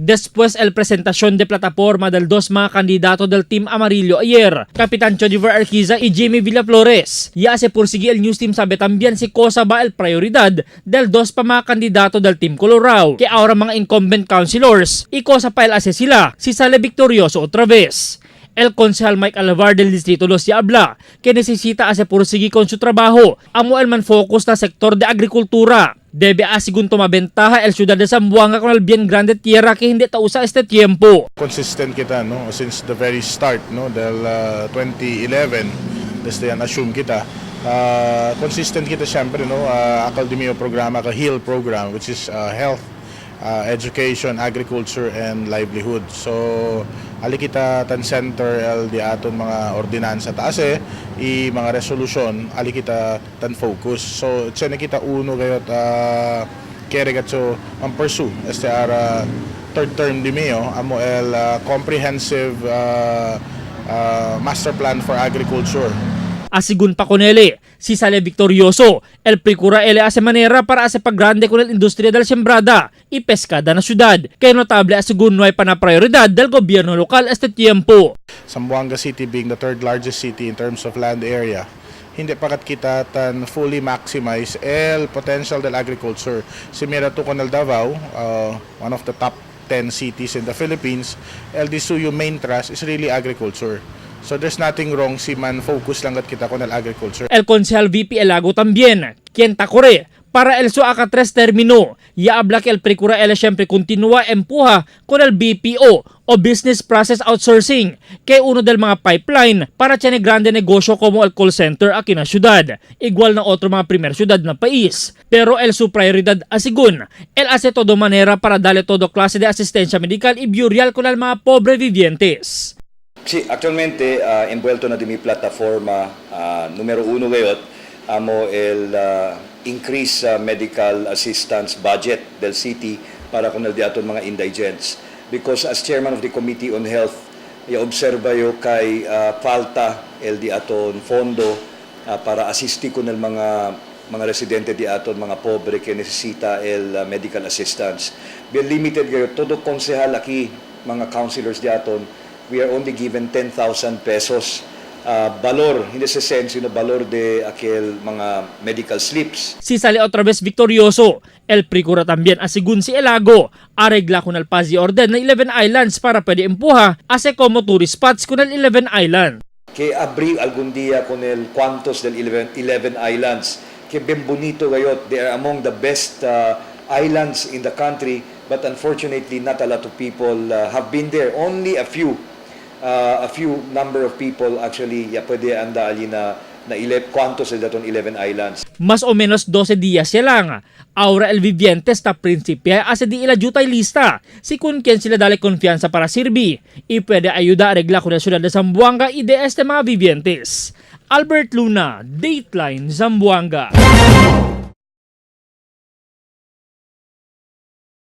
Después el presentación de plataforma del dos mga candidato del Team Amarillo ayer, Kapitan Chodiver Arquiza y Jimmy Villaflores. Ya se pursige el news team sabe también si cosa ba el prioridad del dos pa mga kandidato del Team Colorado, que ahora mga incumbent councilors, y cosa pa el hace sila, si sale victorioso otra vez. El concejal Mike Alavar del Distrito 2 ya habla que necesita hace pursige con su trabajo. Amo el man focus na sector de agrikultura. Debe asigun toma ventaja el ciudad de Zamboanga con el bien grande tierra que hindi ta usa este tiempo. Consistent kita, no, since the very start, no, del 2011, desde yan assume kita. Consistent kita siyempre, no, akal di programa ka HEAL program, which is health, education, agriculture and livelihood. So ali kita tan center el di aton mga ordinansa taas i mga resolusyon, ali kita tan focus. So tsene kita uno gayot kere gatso ang pursue este ara third term di mio amo el comprehensive master plan for agriculture. Asigun pa con ele, si sale victorioso, el procura ele hace manera para hace paggrande con el industria del sembrada y pescada na ciudad, que notable asigun no hay pa na prioridad del gobierno local este tiempo. Zamboanga City being the third largest city in terms of land area, hindi pa kat kita tan fully maximize el potential del agriculture. Si mira to con el Davao, one of the top 10 cities in the Philippines, el disuyo main thrust is really agriculture. So there's nothing wrong si man focus lang kat kita con el agriculture. El concejal VP Elago también, quien tacore para el su aka tres término. Ya habla que el procura el siempre continúa empuja con el BPO o Business Process Outsourcing, que uno del mga pipeline para tiene grande negosyo como el call center aquí na ciudad, igual na otro mga primer ciudad na país. Pero el su prioridad asigun, el hace todo manera para darle todo clase de asistencia medical y burial con el mga pobre vivientes. Sí, actualmente envuelto na di mi plataforma numero uno gayot amo el increase sa medical assistance budget del city para con el di aton mga indigents, because as chairman of the committee on health, ya obserba yo kay falta el di aton fondo para asisti con el mga residente di aton mga pobre que necesita el medical assistance. Bien limited gayo todo konsehal aki, mga councilors di aton, we are only given 10,000 pesos valor, hindi sa sense, sino valor de aquel mga medical slips. Si sale otra vez victorioso. El procura también asigun si Elago. Arregla con el paz y orden na 11 Islands para pwede empuja hace como tourist spots con el 11 Island. Que abri algún día con el cuantos del 11 Islands, que bien bonito gayot, they are among the best islands in the country, but unfortunately not a lot of people have been there. Only a few number of people actually ya pwede anda ali na ile, cuantos el daton 11 Islands. Mas o menos 12 días siya lang. Ahora el viviente está principia hace di ila jutay lista si kun quien sila dale confianza para sirvi y puede ayuda a arreglar con la ciudad de Zamboanga y de este mga vivientes. Albert Luna, Dateline Zamboanga.